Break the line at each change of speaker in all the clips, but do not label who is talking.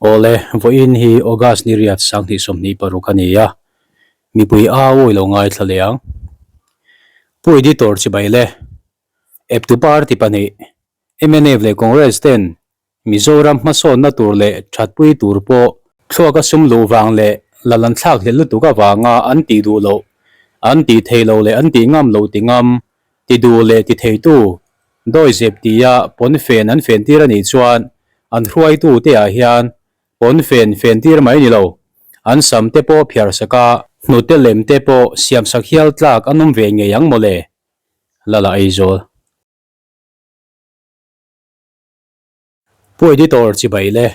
Awle, vawiin hi August ni riat 2026 a ni a, mipui au i lo ngaithla leh ang. Pu Editor chibai le, Eptu party pahnih, mnf leh Congress ten Mizoram hmasawnna tur leh thatpui tur pawh thluaka sum luh vang leh lal an thlak hlelh lutuk avanga an tih duh loh, an tih thei lo leh an tih ngam loh ti ngam, ti duh leh ti theitu, dawizep tia pawnfen an fen tir a nih chuan an hruaitu te ah hian pawnfen fen tir mai ni lo, an sam te pawh phiar sak a, hnute lem te pawh siam sak hial tlak an awm ve ngei ang mawle, Lala Aizawl. Pu Editor chibai le.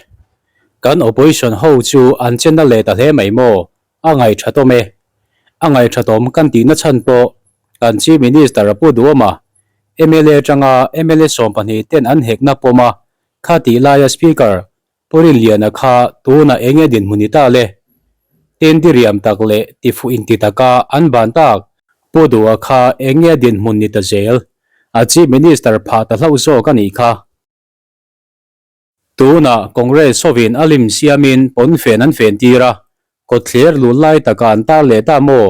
Kan Opposition ho chu an che na leh ta hle mai maw? A ngaihṭhatawm e. A ngaihṭhatawm kan tihna chhan pawh kan Chief Minister a pu duhawm a, mla atanga mla 12 ten an hekna pawm a, kha tih laia Speaker Pu Rinliana kha tunah eng nge dinhmun ni ta le? Tin diriam tak leh tifuh inti taka an ban tak Pu Duha kha eng nge dinhmun ni ta zel? A Chief Minister phah ta hlauh zawk a nih kha. Tunah Congress hovin a lim siamin pawnfen an fen tir a, kawtthler lut lai taka an tar leh ta maw?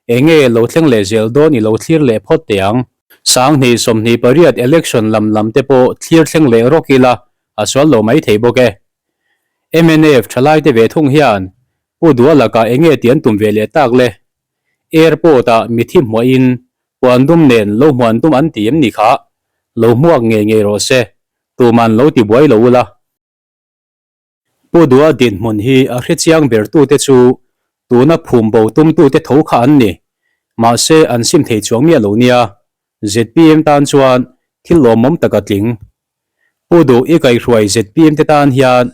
Enge lo thleng leh zel dawn i lo thlir leh phawt teh ang. 2028 election lam lam te pawh thlir thleng leh rawk ila a sual lo mai thei bawk e. Mnf thalai te ve thung hian Pu Dua lakah enge ti an tum ve leh tak le? Airport ah mithi hmuahin puan dum nen lo hmuan tum an ti em ni kha? Lo hmuak ngei ngei rawh se, tuman lo ti buai lo ula. Pu Dua dinhmun hi a hrechiang bertute chu tuna phum bo tumtute tho kha an ni. Mahse an sim thei chuang miah lo nia. Zpm tan chuan thil lawmawm tak a tling. Pu Duh i kaihhruai zpm te tan hian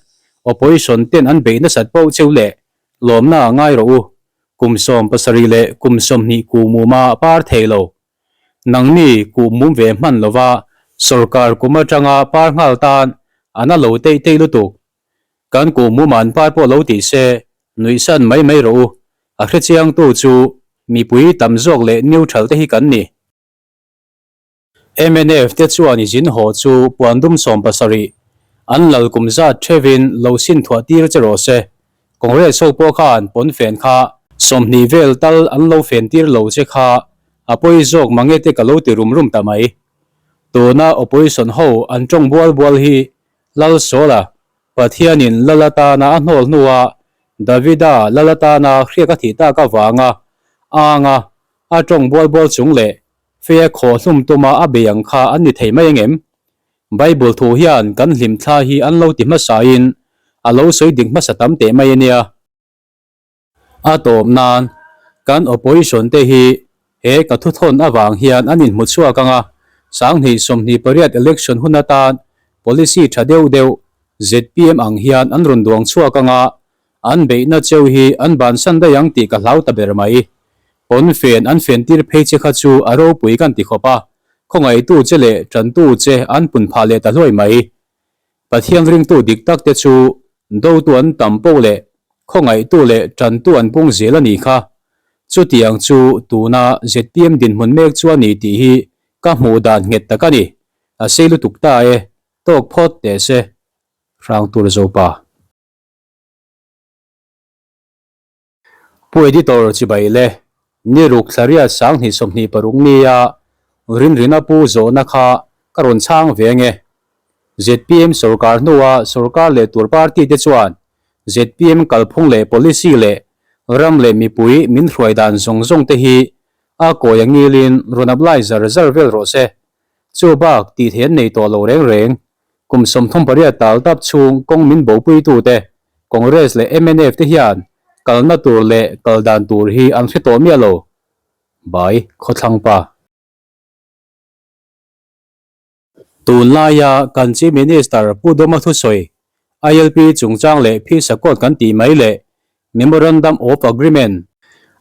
opposition ten an beih nasat poh cheu leh lawmna a ngai rawh u. Kum 70 leh kum 20 kuhmuma par thei lo. Nangni kuhmum ve hman lova sorkar kum atanga par nghal tan a na lo teih teih lutuk. Kan kuhmum an par pawh lo tih se nuihsan mai mai rawh u. A hrechiangtu chu mipui tam zawk leh neutral te hi kan ni. Mnf te chuan i zin haw chu puan dum 70 an lal kum zat thevin lo sin thuah tir che rawh se. Congress ho pawh khan pawnfen kha 20 vel tal an lo fen tir lo che kha a pawi zawk mange te ka lo ti rum rum ta mai. Tuna opposition ho an tawng bual bual hi Lal Sawla Pathianin lal atana a hnawl hnua Davida lal atana hriak a thih tak avanga anga a tawng bual bual chung leh Fea khaw hlum tuma a bei ang kha an ni thei mai ang em? Bible thu hian kan hlim thla hi an lo ti hmasain a lo sawi dik hmasa tam teh mai a nia. A tawp nan, kan opposition te hi he ka thuthawn avang hian an inhmu chhuak ang a, 2028 election hun atan policy tha deuh deuh zpm ang hian an rawn duang chhuak ang a, An beihna cheu hi an bansan daih ang tih ka hlau ta ber mai. Pawnfen an fen tir phei che kha chu a ropui kan ti khawp a, khawngaihtu che leh tantu che an pun phah leh ta hluai mai. Pathian ringtu dik tak te chu dotu an tam poh leh khawngaihtu leh tantu an pung zel a nih kha. Chutiang chu tuna zpm dinhmun mek chu a ni tih hi ka hmuh dan nghet tak a ni. A sei lutuk ta e, tawk phawt teh se. Hrangtur Zopa. Pu Editor chibai le, ni ruk thlariat 2026 nia Rinrina pu zawhna kha ka rawn chhang ve ange. Zpm sorkar hnua sorkar leh tur party te chuan zpm kalphung leh policy leh ram leh mipui min hruai dan zawng zawng te hi a kawi a ngilin rawn apply zar zar vel rawh se. Chu bak tih theih an nei tawh lo reng reng. Kum 38 tal tap chhung kawng min bopuitute Congress leh mnf te hian kalna tur leh kal dan tur hi an hre tawh miah lo. Bai khawthlang pa. Tunlaia kan Chief Minister Pu Doma thusawi ILP chungchang leh phisa court kan tih mai leh Memorandum of Agreement,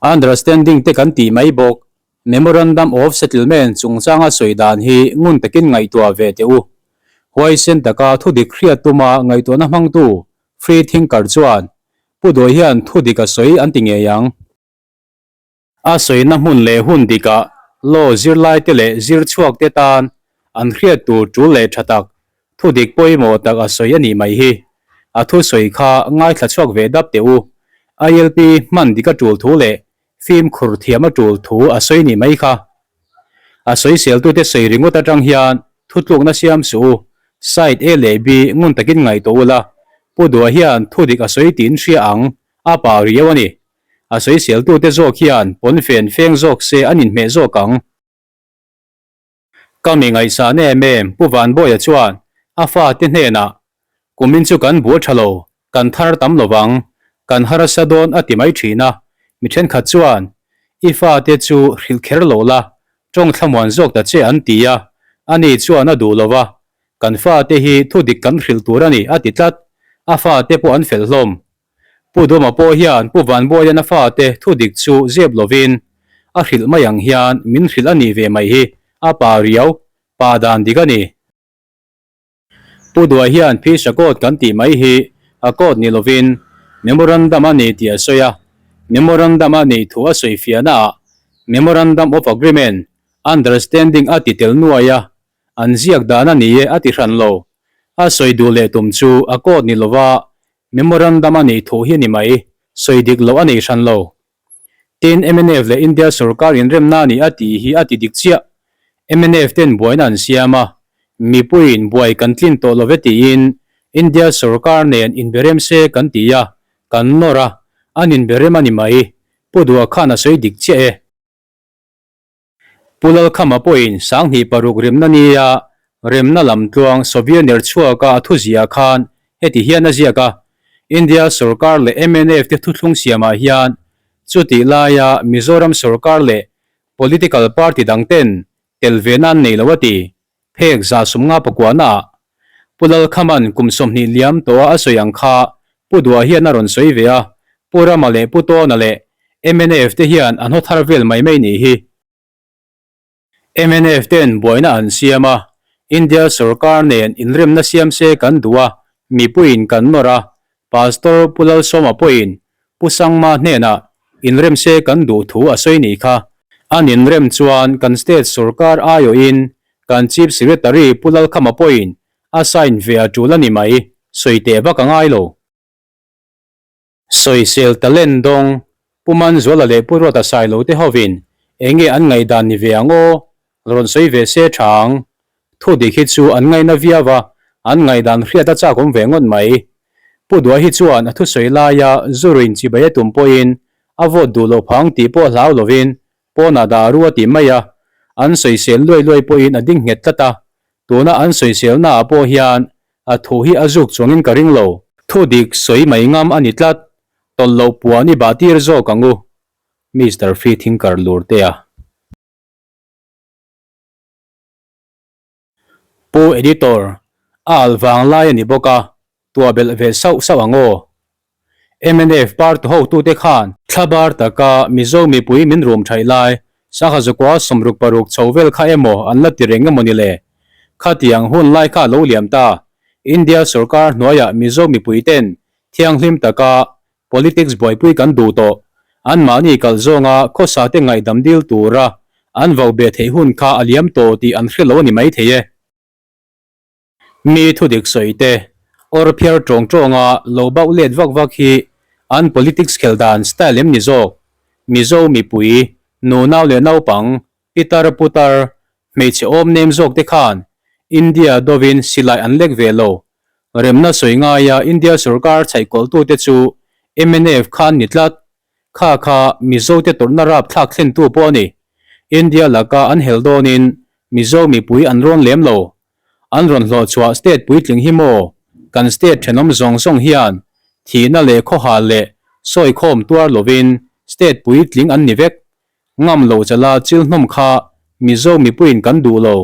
Understanding te kan tih mai bawk. Memorandum of Settlement chungchanga sawi dan hi ngun takin ngaihtuah ve teh u. Huaisen taka thudik hriat tuma ngaihtuahna hmangtu free thinker chuan Pu Duai hian thudik a sawi an ti ngei ang. A sawina hmun leh hun dikah law zirlaite leh zirchhuakte tan an hriat tur tul leh tha tak, thudik pawimawh tak a sawi a nih mai hi. A thusawi kha ngaithla chhuak ve dap teh u. ILP hman dik a tul thu leh fimkhur thiam a tul thu a sawi nih mai kha. A sawiseltute sawi ringawt atang hian thutlukna siam suh u. Side A leh B ngun takin ngaihtuah ula, Pu Dua hian thudik a sawi tiin hria ang, a pa riau a ni. A sawiseltute zawk hian pawnfen feng zawk se an inhmeh zawk ang. Ka mi ngaihsan em em Pu Vanbawia chuan a fate hnenah, Kumin chu kan bul tha lo, kan thar tam lo vang, kan harsa dawn a ti mai thin a. Mi thenkhat chuan, I fate chu hrilh kher lo la, tawng thlamuan zawk ta che an ti a, ani chuan a duh lo va, kan fate hi thudik kan hrilh tur a ni a ti tlat, a fate pawh an fel hlawm. Pu Duma pawh hian Pu Vanbawian a fate thudik chu zep lovin a hrilh mai ang hian min hrilh a nih ve mai hi a pa riau, pa dan dik a ni. Pu Dua hian Phisa Court kan tih mai hi a court ni lovin Memorandum a ni tih a sawi a, Memorandum a nih thu a sawi fiahnaah Memorandum of Agreement, Understanding a ti tel nuai a, an ziak dan a ni e a ti hran lo. A sawi duh leh tum chu a court ni lova Memorandum a nih thu hi a ni mai, sawi dik loh a nei hran lo. Tin, mnf leh India sorkar inremna a nih a tih hi a ti dik chiah. Mnf ten buaina an siam a, mipuiin buai kan tlin tawh lo ve tiin India sorkar nen inberem se kan ti a, kan nawr a, an inberem a ni mai. Pu Dua khan a sawi dik chiah e. Pu Lalkhama pawhin 2006 remna nia remna lamtluang Soviet-ner chhuaka a thuziah khan heti hian a ziak a, India sorkar leh mnf te thuthlung siamah hian chutih laia Mizoram sorkar leh political party dang ten tel ve nan nei lo a ti. Phek 159 naah Pu Lalkhama'n kum 20 liam tawha a sawi ang kha Pu Dua hian a rawn sawi ve a, Pu Rama leh Pu Tawna leh mnf te hian an haw thar vel mai mai nih hi. Mnf ten buaina an siam a, India sorkar nen inremna siam se kan duh a, mipuiin kan nawr a, Pastor Pu Lalsawma pawhin Pu Sangma hnenah inrem se kan duh thu a sawi nih kha. An inrem chuan kan state sorkar aiawhin kan Chief Secretary Pu Lalkhama pawhin a sign ve a tul a ni mai, sawi teh vak a ngai lo. Sawisel talent dawng Pu Manzuala leh Pu Ruata Sailo te hovin enge an ngaihdan ni ve ang aw? Rawn sawi ve se tha ang. Thu dik hi chu an ngaihna viau a, an ngaihdan hriat a chak awm ve ngawt mai. Pu Duai hi chuan a thusawi laia zuruin chibai a tum pawhin a vote duh loh phang tih pawh hlau lovin pawnah dah ru a ti mai a, an sawisel luai luai pawhin a ding nghet tlat a, tuna an sawiselnaah pawh hian a thu hi a zuk chuangin ka ring lo. Thu dik sawi mai ngam a ni tlat, tawlh loh puan i bah tir zawk ang u, Mister Free Thinker Lurtea. Pu Editor, a alh vang lai a ni bawk a, tuah belh ve sauh sauh ang aw. Mnf party hotute khan thlabar taka Mizo mipui min rum thaih lai sangha zakua 66 chho vel kha emaw an la ti reng emaw ni le? Khatiang hun lai kha a lo liam ta. India sorkar hnuaiah Mizo mipui ten thianghlim taka politics buaipui kan duh tawh. Anmahni kalh zawnga khawsa te ngaihdam dil tura an vau be theih hun kha a liam tawh tih an hre lo a ni maithei e. Mi thudik sawi te, awr phiar tawng tawnga lo bauh let vak vak hi an politics khelh dan style em ni zawk? Mizo mipui, nunau leh naupang, pitar putar, hmeichhe awm nem zawk te khan India dovin silai an lek ve lo. Remna sawi ngaia India sorkar chhaihkawlhtute chu mnf kha an ni tlat. Kha kha Mizote tawrhna rapthlak thlentu pawh a ni. India laka an hel dawnin Mizo mipui an rawn lem lo. An rawn hlawhchhuah state puitling hi maw kan state thenawm zawng zawng hian thihna leh khawhal leh sawikhawm tuar lovin state puitling an ni vek. Ngam lo chala chil hnawm kha Mizo mipuiin kan duh lo.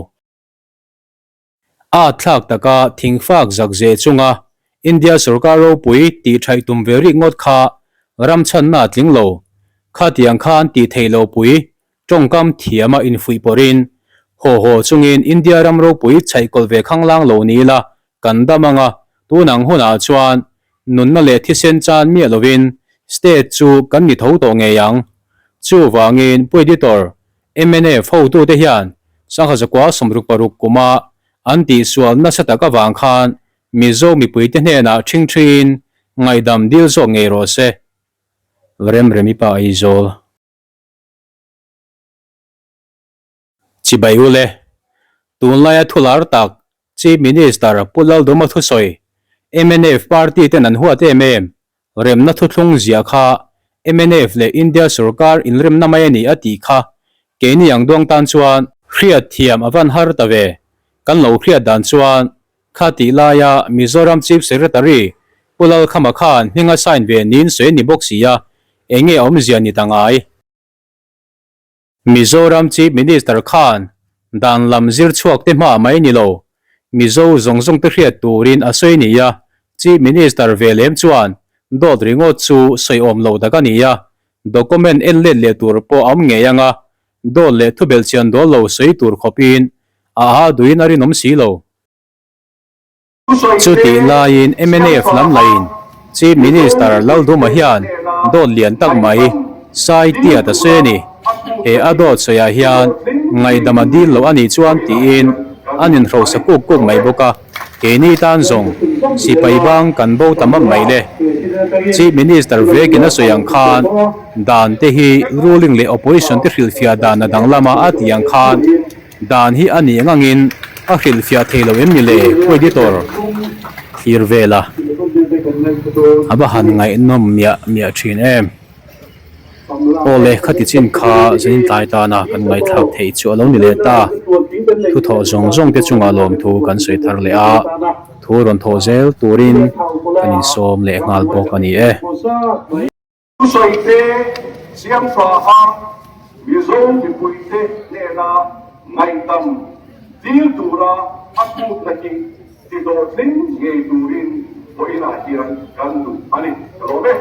A thlak taka thingfak zak zeh chunga India sorkar ropui tih thaih tum ve rik ngawt kha ram chhanna a tling lo. Khatiang khan tih theih lo pui tawngkam thiama infuih pawrhin haw haw chungin India ram ropui chhaih kawlh ve khanglang lo ni ila kan dam ang a, tun ang hunah chuan nunna leh thisen chan miah lovin state chu kan ni tho tawh ngei ang. Chuvangin Pu Editor, mnf hotute hian 1966 kuma an tihsual nasa tak avang khan. Mizo mipuite hnenah ṭhingṭhiin ngaihdam dil zawk ngei rawh se. Remremi pa Aizawl. Chibai ule, tunlaia thular tak Chief Minister Pu Lalduma thusawi mnf party ten an huat em em, remna thuthlung ziah kha mnf leh India sorkar inremna mai a ni a tih kha keini ang duang tan chuan hriat thiam a van har ta ve. Kan lo hriat dan chuan kha tih laia Mizoram Chief Secretary Pu Lalkhama khan hming a sign ve niin sawi a ni bawk si a, enge awmzia ni ta ngai? Mizoram Chief Minister khan dan lam zir chhuak te hma mai ni lo, Mizo zawng zawng te hriat turin a sawi ni a, Chief Minister ve lem chuan dawt ringawt chu sawi awm lo tak a ni a, document en let leh tur pawh a awm ngei ang a, dawt leh thubelh chian dawl lo sawi tur khawpin a aha duhin a rinawm si lo. Chutih laiin mnf lam lahin Chief Minister Lalduma hian dawt lian tak mai sai tiat a sawi a ni. He a dawt sawiah hian ngaihdam a dil loh a nih chuan tiin an inhrosa kuk kuk mai bawk a, keini tan zawng sipai bang kan bo ta map mai le. Chief Minister vekin a sawi ang khan dan te hi ruling leh opposition te hrilhfiah dan a danglam a a tih ang khan, Dan hi a nih ang angin a hrilhfiah thei lo em ni le? Pu Editor, thlir vel a, a va han ngaihnawm miah miah thin em. Aw le, khati chin kha zanin tlai tana kan ngaihthlak theih chu a lo ni leh ta. Thuthawh zawng zawng te chungah lawmthu kan sawi thar leh a, thu rawn thawh zel turin kan insawm leh nghal bawk a ni e.
Thusawi te siam tha a Mizo mipuite hnena ngaihdam dil tura a phutna hi ti dawhtling ngei turin vawiinah hian kan duh a ni. Ka lawm e.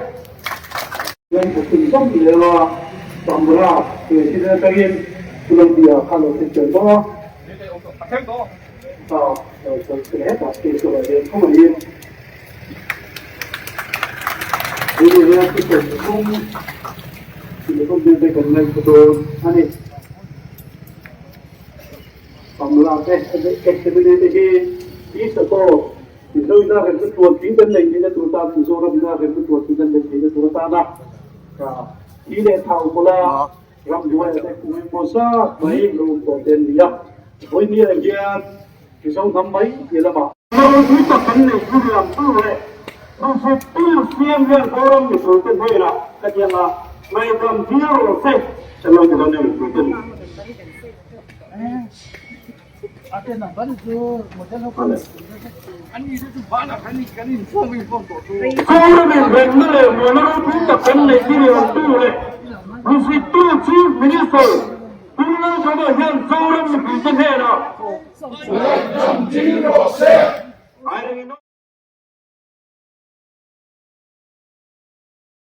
Ropui tak kan nei chu riam tur leh hmuhsit tur siam hian Zoram mipuite hnenah ka ti ang a, ngaihdam viau rawh se.
Kan lo ti dawn em mipuite ni?
Zoramin remna leh muana ropui tak kan nei chu riam tur leh hmuhsit tur Chief Minister Pu Lalthana hian Zoram mipuite hnenah
Ngaihdam dil rawh se.